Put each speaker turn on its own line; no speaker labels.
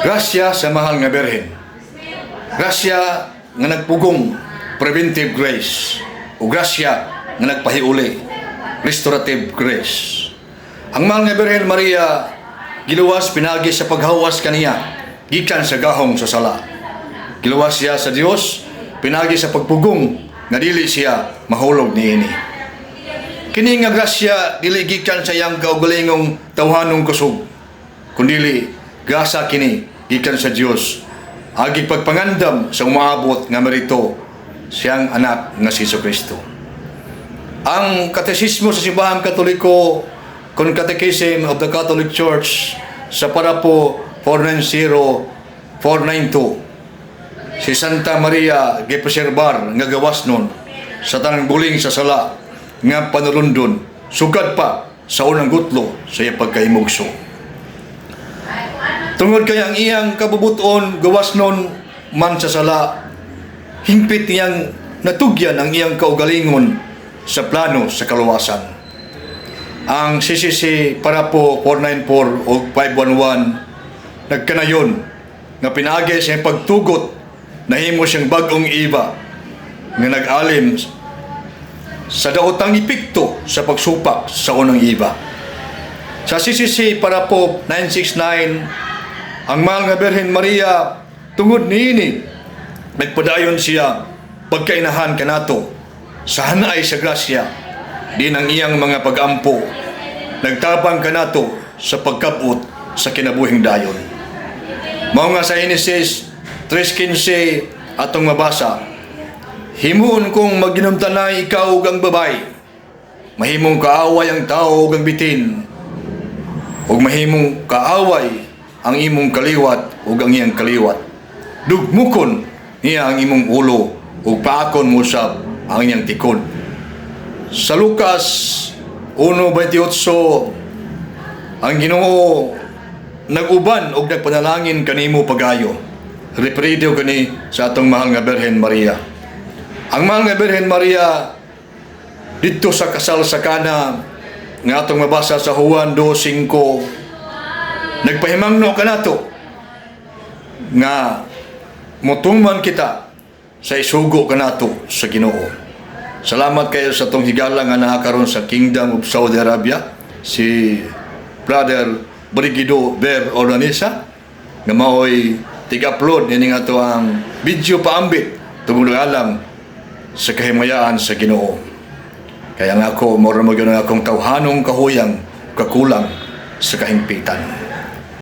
Grasya sa Mahal nga Birhen. Grasya nga nagpugong, preventive grace, o grasya nga nagpahiuli, restorative grace. Ang Mahal nga Birhen Maria giluwas pinagi sa paghawas kaniya gikan sa gahong sa sala. Giluwas siya sa Dios pinagi sa pagpugong nga dili siya mahulog niini. Kini nga grasya dili gikan sa iyang kaugalingong tawhanong kusog, kundili grasya kini gikan sa Dios agi pagpangandam sa umaabot nga merito, siyang anak nga si Kristo. Ang Katesismo sa Simbahang Katoliko, kon Catechism of the Catholic Church, sa parapo 490 492, si Santa Maria gipreserbar nga gawas nun sa tanang buling sa sala nga panulundon sukad pa sa unang gutlo sa iyang pagkahimugso. Tungod kay ang iyang kabubuton gawas nun man sa sala, hingpit niyang natugyan ang iyang kaugalingon sa plano sa kaluwasan. Ang CCC parapo 494 o 511 nagkanayon nga pinaagi sa iyang pagtugot, nahimo siyang bag-ong Eva nga nag-alim sa daotang epekto sa pagsupak sa unang Eva. Sa CCC parapo 969, ang Mahal nga Birhen Maria tungod niini nagpadayon siya pagkainahan kanato sa hanay sa grasya din ang iyang mga pagampo nagtabang kanato sa pagkabot sa kinabuhing dayon. Mao nga sa Genesis 3:15 atong mabasa, "Himuon kong maginumtanay ikaw ug ang babaye. Mahimong kaaway ang tao ug ang bitin. Ug mahimong kaaway ang imong kaliwat ug ang iyang kaliwat. Dugmukon niya ang imong ulo ug paakon mo usab ang iyang tikod." Sa Lucas 1:28, "Ang Ginoo nag-uban og nagpanalangin kanimo pagayo." Referido kani sa atong Mahal nga Birhen Maria. Ang Mahal nga Birhen Maria didto sa kasal sa Kana nga atong mabasa sa Juan 2:5 nagpahimangno kanato nga mutuman kita sa isugo kanato sa Ginoo. Salamat kayo sa atong higala nga naa karon sa Kingdom of Saudi Arabia, si Brother Brigido Ber Ordanisa, nga maoy tig-upload nining ato ang video paambit tungod alang sa kahimayaan sa Ginoo. Kaya nga ako, mura mo ang akong tawhanong kahuyang, kakulang sa kahimpitan.